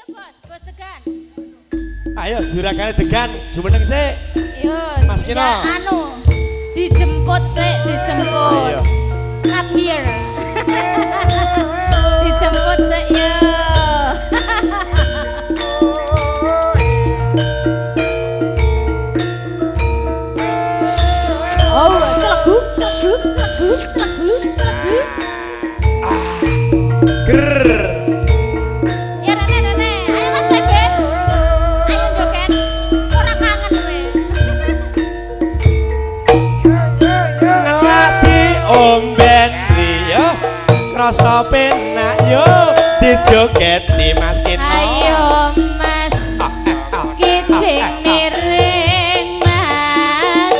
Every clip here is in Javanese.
Bos, Bos Degan. Ayo juragane Degan, jumeneng sik. Yo, Mas Kino. Ya, anu, dijemput sik, dijemput. Ayo. Come here. Dijemput sik yo. Oh, celeguk, celeguk, celeguk, celeguk, celeguk. Ger. Ya rene rene, ayo Mas Lebe. Ayo joget. Ora kangen kowe. Ngelak diomben yo. Krasa penak yo dijogeti Mas Kino. Ayo Mas. Kijing miring Mas.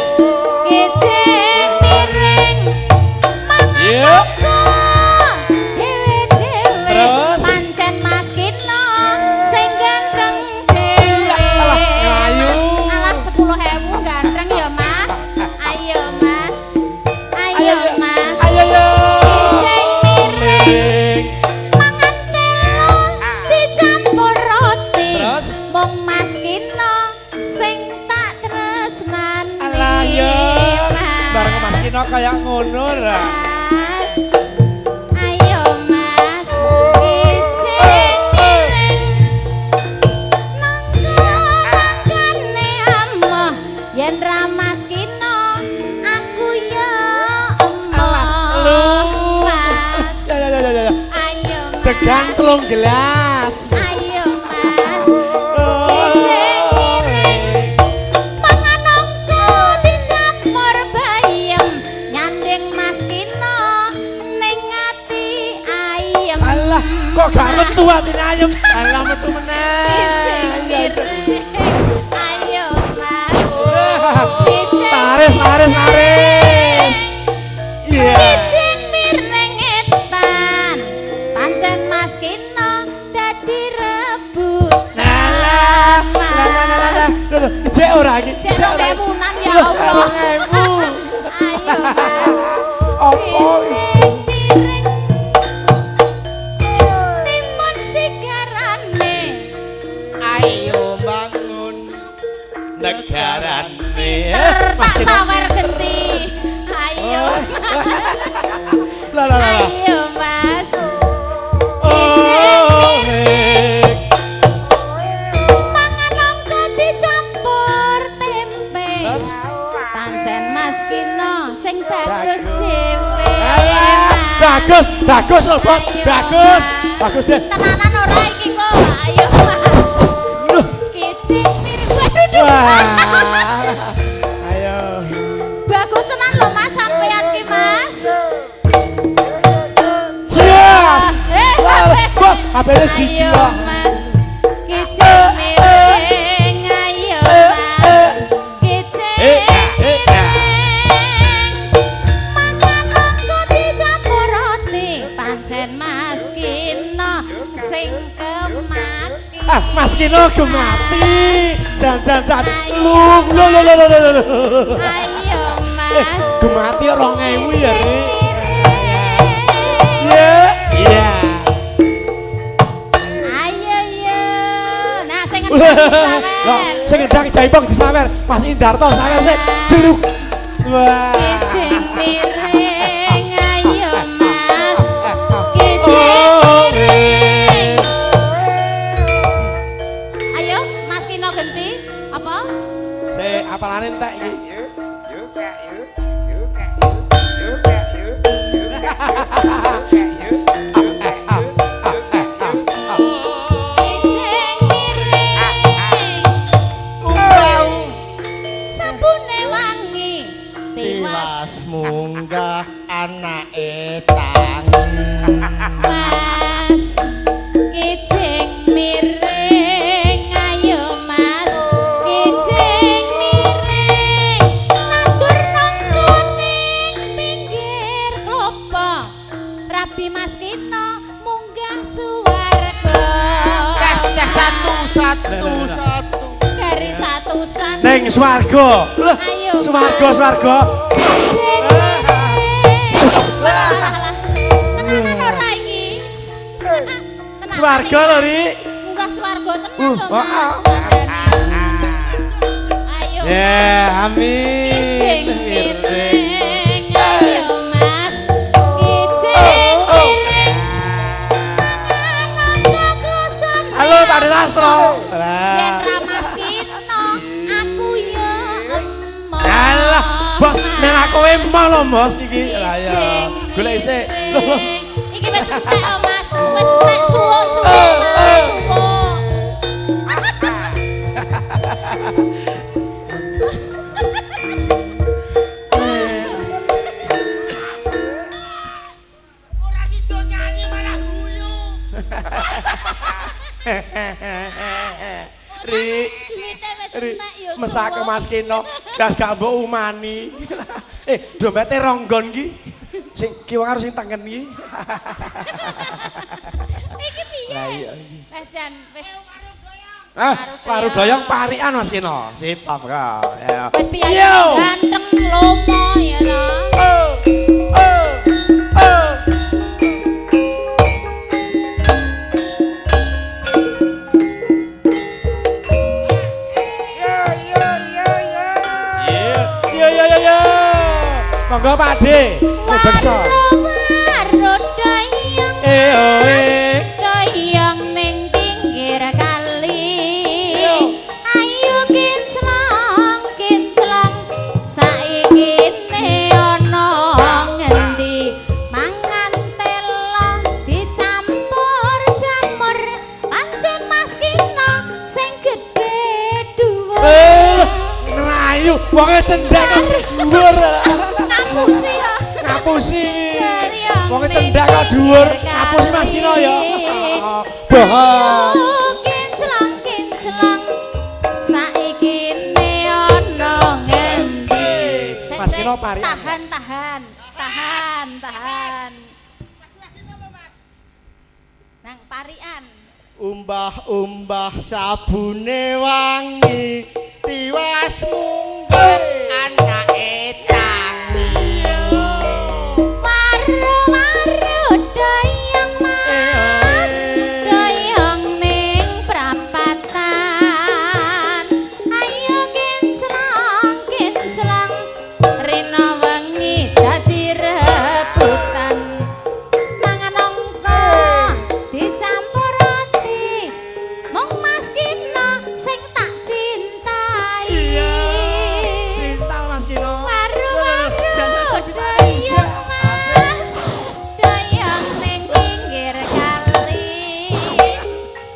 Kijing miring. Mangan Yuk. kok dhewe-dhewe. Terus? Pancen Mas Kino sing ganteng dhewe. Alah, nglayu. Alah 10.000 ganteng ya Mas. Ayo Mas. Ayo Mas. Ayo yo. Kijing miring. Miring. Mangan telo dicampur roti. Terus? Mung Mas Kino sing tak tresnani. Alah yo. Mas. Bareng Mas Kino kaya ngono ra. Mas. Ayo Mas. Kijing miring. Nangka mangkane amoh yen ra Mas Kino aku ya Alah, lu. emoh. Mas. Ya ya ya ya ya. Ayo Mas. Degan 3 gelas. Ayo Mas. Kijing miring. Mangan angka dicampur bayem nyanding Mas Kino ning ati ayem. Alah, kok gak metu atine ayem. Alah metu meneh. Kijing miring. Ayo Mas. Kijing Laris, laris, laris. Iya. Kijing miring etan. Pancen Mas Kino dadi rebutan. Alah, lah lah lah lah. Lho, lho, ijek ora iki? Cek Ijek ora? 2000-an ya Loh, Allah. 2000. Ayo Mas. Apa? Kijing miring. Timun sigarane. Ayo bangun Negarane. Tak sawer genti. Ayo. Lah lah lah. Ayo Mas. Oh, eh. Mangan angka dicampur tempe. Terus? Pancen Mas Kino sing bagus dhewe. Alah, bagus, bagus lho, Bos. Ayo, Bagus. Mas. Bagus deh. Tenanan ora iki kok. Ayo Mas. Loh. Kijing miring. Waduh. duh. Wah. Ayo. Bagus tenan lho Mas sampean ki Mas. Jas. Eh, Wah, HP. wah, HP-ne siji Ayo kok. Mas. Kijing miring. Ayo Mas. Kijing miring. Mangan angka dicampur roti. Pancen Mas Kino sing kemati. Ah, Mas Kino gemati. Jan jan jan. Lu lu lu lu lu lu, lu. Ayo Mas. Gemati 2000 ya, Rik. Miring. Iya. Iya. Ayo yo. Nah, sing ngendang Lah, disawer. sing ngendang jaipong disawer. Mas Indarto sawer sik. Jeluk. Wah. Kijing miring, ayo Mas. Kijing Oh, miring. Ayo, Mas Kino genti. Apa? Sik apalane entek iki. Kijing miring. Sabune wangi. Tiwas Tiwas munggah anake tangi. Mas. Kijing miring, ayo Mas. Kijing miring. Nandur nang ning pinggir klopo. Rabi Mas Kino munggah suwarga. Tes tes 1 1 1. Dari satusan. Neng swarga. Loh, Ayo, swarga Mas. swarga. Kijing miring. Alah, alah. Tenanan ora iki? Tenanan Swarga iki. lho, Rik. munggah swarga tenan lho Mas. Ayo. Ya, amin. Kijing ayo Mas. Kijing piring. Mangan ana klosone. Halo Pak Sastro. Yen ra Mas Kino, aku ya emoh. Alah, bos, nek aku emoh lho, Bos iki. Lah ya. Golek isik. Lho, lho. Iki wis entek kok, Mas. Wis entek suwuk-suwuk, Mas, suwuk. Ora sida nyanyi malah guyu. Ri, Duwite wis Ri, entek ya mesake suwuk. Mas Kino, gas gak mbok umani. Dompete ronggon ki. Sing kiwa karo sing tengen ki. Iki piye? Lah iya iki. Lah jan wis Ah, waru doyong parikan Mas Kino. Sip, samka. Ya. wis piye Yo. ganteng lomo ya to. Oh, oh, oh. Iya, iya, iya, iya. Monggo Pak De, beksa. Waru doyong. Eh, oh, eh. Doyong ning pinggir kali. Ayo kinclong, kinclong. Saiki ne ana ngendi? Mangan telo dicampur jamur. Pancen Mas Kino sing gedhe dhuwur. Eh, ngerayu wonge cendhek kok dhuwur. Ngapusi ya. Ngapusi. Doyong Wonge ning cendhek kok dhuwur. pinggir Ngapusi Mas Kino ya. kali. Bohong. Kinclong kinclong saiki ne ana ngendi? Sik, Mas sik, Kino parikan. Tahan tahan tahan tahan. Nang parian. Umbah-umbah sabune wangi, tiwas munggah anake tangi. Waru-waru doyong Mas, doyong ning prapatan. Ayo kinclong kinclong, rina wengi dadi rebutan. Mangan angka dicampur roti, mung Mas Kino sing tak cintai. Iya. Cinta Mas Kino. Waru-waru doyong Mas, doyong ning pinggir kali.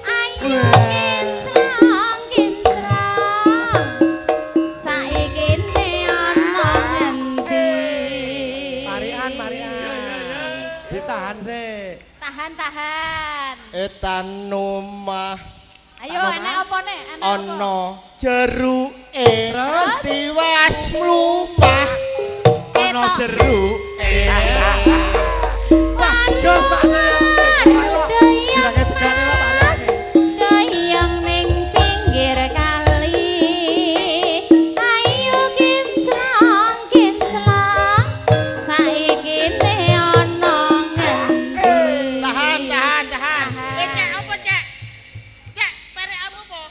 Ayo kinclong kinclong, saiki ne ana ngendi? Parian, parian. Ditahan sih. Tahan tahan. Etan omah Ayo enek apa nek? Enek apa? ana jeruke, Terus? tiwas mlumah ana Ketok. jeruke. Wah, jos Pak. Waru doyong Bilangnya tegane lah, Pak. Mas, doyong ning pinggir kali. Ayo kinclong kinclong, saiki ne ana ngendi? Tahan, tahan, tahan. Tahan. Eh, Cek, apa, Cek? Cek, perekamu apa?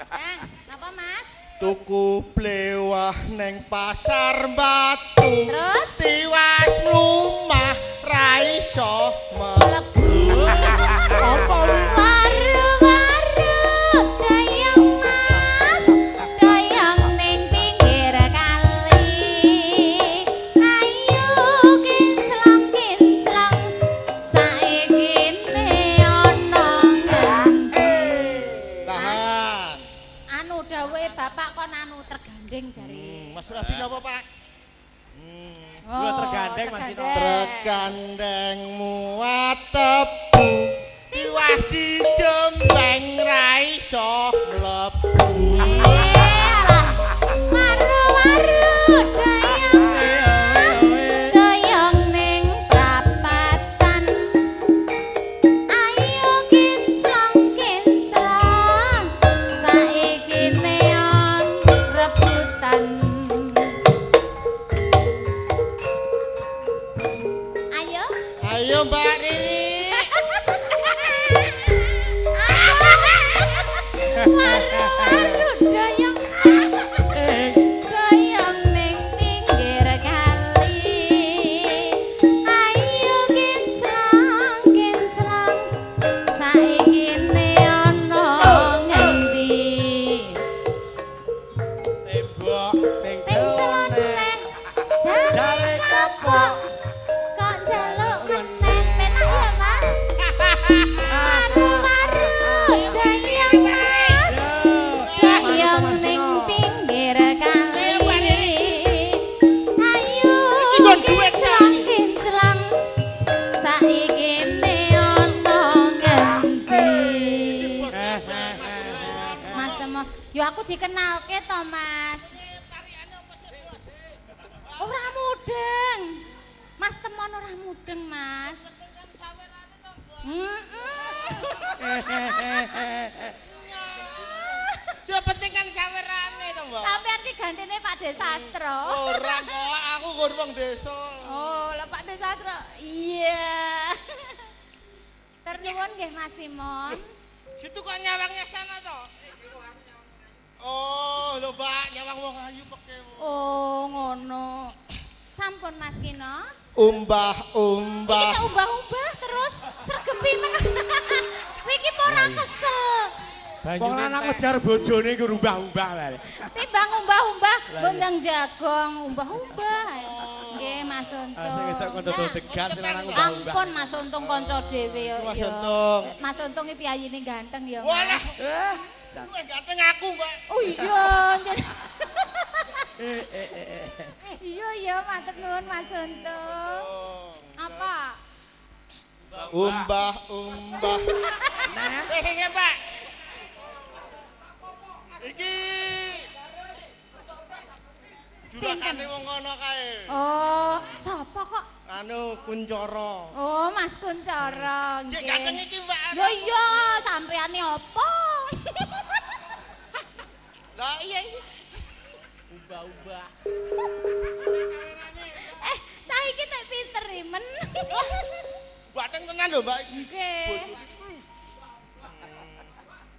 Nang, napa Mas? Tuku blewah neng pasar Batu. Terus? Tiwas mlumah ra iso Mlebu. Apa kuwi? Waru-waru doyong Mas, doyong ning pinggir kali. Ayo kinclong kinclong, saiki ne ana ngendi? Tahan. Anu dawuhe bapak kon anu tergandeng jare. Mas Radi napa, Pak? Lho, tergandeng, Mas Kino. Tergandeng muat tebu. Tiwas dijembeng ra iso mlebu. Alah, waru-waru doyong Mas, doyong ning prapatan. Ayo kinclong kinclong, saiki neon rebutan. Ayo. Ayo Mbak Riri. Mas. Yo aku dikenalke to, Mas. Ora mudeng. Mas Temon ora mudeng, Mas. Sing penting kan sawerane to, Mbak. Sampeyan ki gantine Pak Desastro. Ora kok, aku nggon wong desa. Oh, lah Pak Desastro. Iya. Ternuwun nggih Mas Simon. Situ kok nyawangnya sana to? Oh, lho Mbak, nyawang wong ayu peke. Oh, ngono. Sampun Mas Kino. Umbah-umbah. Iki umbah-umbah terus sregepi men. Iki ora kesel. Wong lanang ngejar bojone iku umbah-umbah wae. Timbang umbah-umbah bondang jagong, umbah-umbah. Nggih Mas Untung. Sing wedok kon dodol degan sing lanang umbah-umbah. Ampun Mas Untung kanca dhewe ya. Mas Untung. Mas Untung iki piyayine ganteng ya. Walah. Luwih ganteng aku, Mbak. Oh iya. Iya iya matur nuwun Mas Untung. Apa? Umbah-umbah. Nah, Hehehe, Pak. Iki juragane wong kono kae. Oh, sapa kok? Anu Kuncoro. Oh, Mas Kuncoro. Cek ganteng iki, Mbak. Yo iya, sampeane apa? Lah iya iki. Ubah-ubah. Cah iki tek pinter men. Ganteng tenan lho, Mbak. Nggih.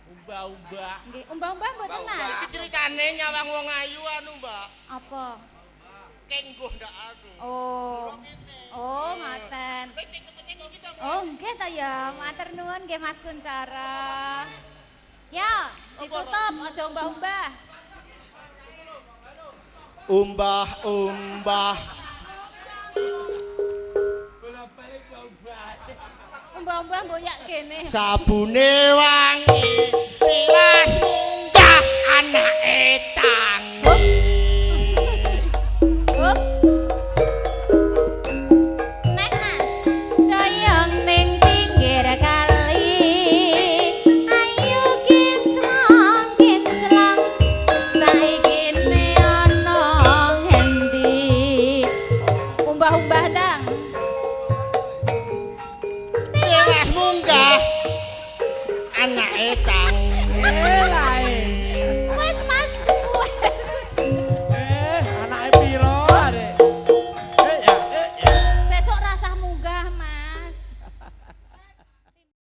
Umbah-umbah. Nggih, umbah-umbah mboten Mas. Iki ceritane nyawang wong ayu anu, Mbak. Apa? Kengguh ndak anu. Oh. Oh, ngoten. Oh, nggih ta ya. Matur nuwun nggih Mas Kuncoro. Ya, ditutup aja umbah-umbah. Umbah-umbah. Umbah-umbah mboyak kene. Sabune